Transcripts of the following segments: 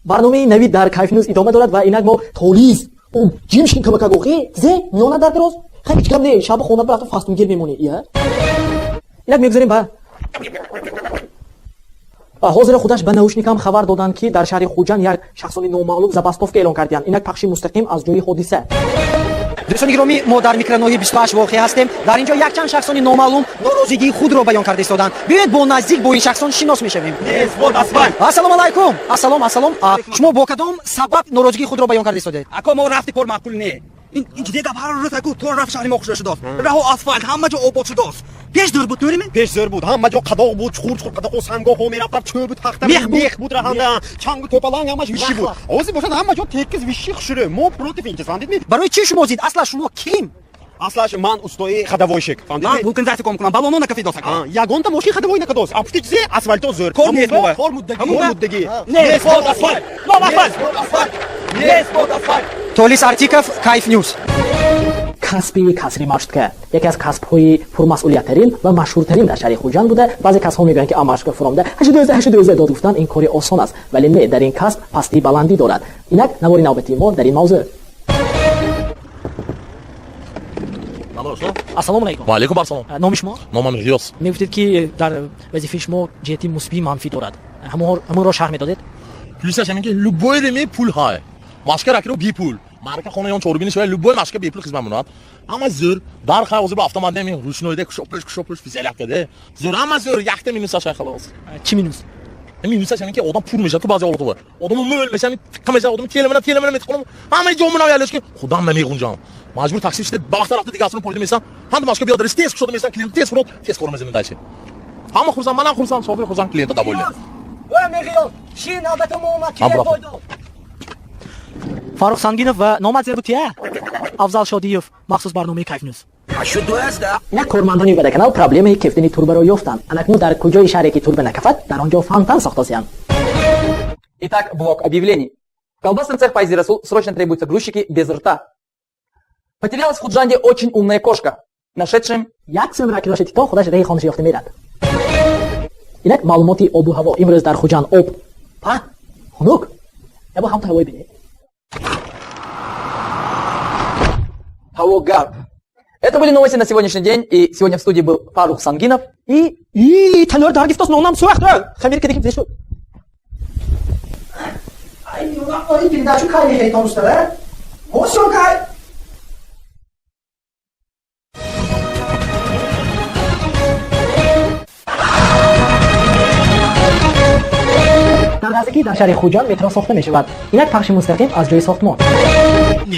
Барномаи нави дар Кайф Ньюз идома дорад ва инак мо толиз ҷимшин камакагохи зе миёна дар дароз хай ҳеҷ гап не, шаба хона барафта фастунгир мемонӣ. Ия, инак мегузарем ба ҳозира. Худаш ба наушник ам хабар доданд, ки дар шаҳри Хуҷанд як шахсони номаълум забастовка эълон кардиянд. Инак пахши мустақим аз ҷои ҳодиса. Дӯстони гиромӣ, мо дар микроноҳияи 28 воқеъ ҳастем. Дар ин ҷо якчанд шахсони номаълум норозигии худро баён карда истоданд. Биёед, бо наздик бо ин шахсон шинос мешавем. Ассалому алайкум. Ассалом, ассалом. Шумо бо кадом сабаб норозигии худро баён карда истодед? Ако, мо рафти кор маъқул не. Ин чизе гап, ҳар рӯз аку то рафт шаҳри мо хушра шудааст, раҳо асфалт, ҳама ҷо обод шудааст. Пеш зӯр буд, тӯриме? Пеш зӯр буд, ҳама ҷо қадоқ буд, чуқур чуқур қадоқу сангоҳҳо мерафтад, чӯбу тахта, мех буд, раҳанда чангу топаланг, ҳамаш виши буд. Ҳозир бошад, ҳама ҷо текиз, виши, хушрӯ. Мо против ин чиз, фаҳмидми? Барои чӣ шумо зид? Асла шумо ким? Аслаш ман устои ходовойщик. Ман вулканизация кор мекунам, баллоно накафидос. Ягонта мошин ходовой накадос, а пушти чизе асфальто зӯр. Кор нест. Кор муддагӣ, кор муддагӣ. Нест асфальт, асфальт нест, асфальт. Толис Артиков, Кайф Ньюс. Касби касри маршрутка яке аз касбҳои пурмасъулияттарин ва машҳуртарин дар шаҳри Хуҷанд буда. Баъзе касҳо мегӯянд, ки маршрутка фуромда 812 812 дод гуфтан ин кори осон аст, вале не, дар ин касб пастӣ баландӣ дорад. Инак навори навбатии мо дар ин мавзӯъ. Ассалому алайкум. Ва алайкум ассалом. Номи шумо? Номам Ғиёс. Мегуфтед, ки дар вазифаи шумо ҷиҳати мусбӣ, манфӣ дорад, ҳамонро шарҳ медодед. Плюсаш ҳамин, ки любой реме пул ҳай. Машка ракиро бипул. Марка хона ён чорбини шоя любой машка бепул хизмат менад. Ҳама зӯр. Дар хай ҳозир ба автомат неми ручной де кушопиш кушопиш физелякка де. Зӯр, ҳама зӯр, якта минусаш ҳай, халос. Чӣ минус? Минусаш ҳамин, ки одам пур мешавад ку баъзе ҳолатҳо. Одам мӯл мешавад, тиққа мешавад, одам телемена телемена метиқонам. Ҳама ҷо менав ялеш ки худам намеғунҷам. Маҷбур такси шуда ба вақта рафта дига асрон пойда месам. Ҳам машка биёд, тез кушода месам, клиент тез фурод, тез кор мезанем дальше. Ҳама хурсанд, манам хурсанд, шофер хурсанд, клиента довольны. Ши навбати мо омад. Фаррух Сангинов ва номат зебутия Афзал Шодиев, махсус барномаи Кайф Ньюз. Инак кормандони Водоканал проблемаи кефтини турбаро ёфтанд. Анакнун дар куҷои шаҳре ки турба накафад, дар он ҷо фонтан сохтосиянд. Итак, блок объявлений. В колбасный цех Пайзи Расул срочно требуются грузчики без рта. Потерялась в Худжанде очень умная кошка. Нашедшим Як сумра ки дошти, то худаш раҳи хонаша ёфта мерад. Инак маълумоти обу ҳаво. Имрӯз дар Хуҷанд об паҳн, хунук, ябо ҳамто ҳавои бинед. Ҳаво гарм. Это были новости на сегодняшний день. И сегодня в студии был Фарух Сангинов и И танӯр даргифтос, нонам сӯхт, хамир кадиким зе шуд. Передачу кай мехеритон, устада? Мо кай. Дар наздикӣ дар шаҳри Хуҷанд метро сохта мешавад. Инак пахши мустақим аз ҷои сохтмон.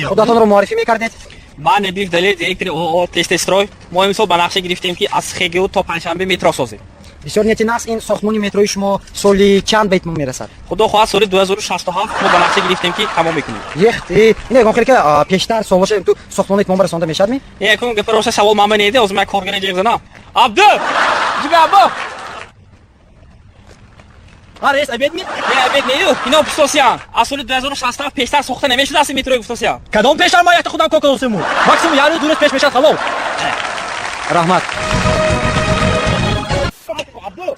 Худатонро муаррифӣ мекардед? Ман Набиев Далер, директори ООО «Тестестрой». Мо имсол ба нақша гирифтем, ки аз ХГУ то Панҷшанбе метро созем. Бисёр нияти нағз. Ин сохтмони метрои шумо соли чанд ба итмом мерасад? Худо хоҳад, соли 2067 мо ба нақша гирифтем, ки тамом мекунем. Ехт, ин ягон хеле ки пештар солоша ту сохтмони итмом расонда мешавад ми? Якун гапа роста, савол мама неде, ҳозир ман коргари ҷеғ занам. Абду! Ҷиба абу! А, рейс, обед ми? Не, обед нею, ино пустосиян. Аз соли 2067 пештар сохта намешудааст метрои, гуфтосиян. Кадом пештар? Ма якта худам кокодосему. Максимум як рӯз, 2 рӯз пеш мешавад, халос. Раҳмат.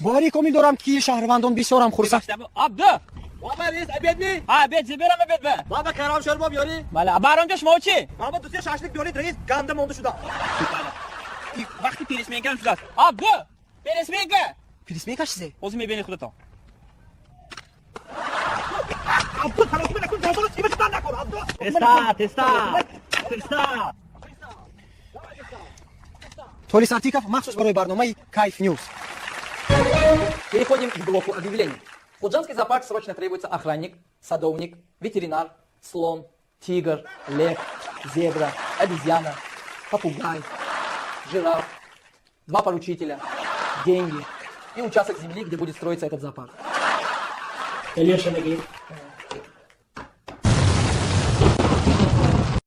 Боварии комил дорам, ки шаҳрвандон бисёрам хурсанд. Абду! Баба, рейс, обед ми? А, обед зеберам, обед ба. Баба, карам шорбо биёри? Бале, баронҷо шумо чӣ? Баба, ду се шашлик биёрид, рейс, ганда монда шуда. Вақти пересменка шудааст. Абду! Пересменка! Пересменка чизе? Ҳозир мебинед худатон. Абду, талошма накун, бозорро чиба шудан накун, Абду. Теста, теста, теста. Толис Артиков, махсус барои барномаи Кайф Ньюз. Переходим к блоку объявлений. В Худжандский зоопарк срочно требуется охранник, садовник, ветеринар, слон, тигр, лев, зебра, обезьяна, попугай, жираф, два поручителя, деньги и участок земли, где будет строиться этот зоопарк. Далерша мегӣ?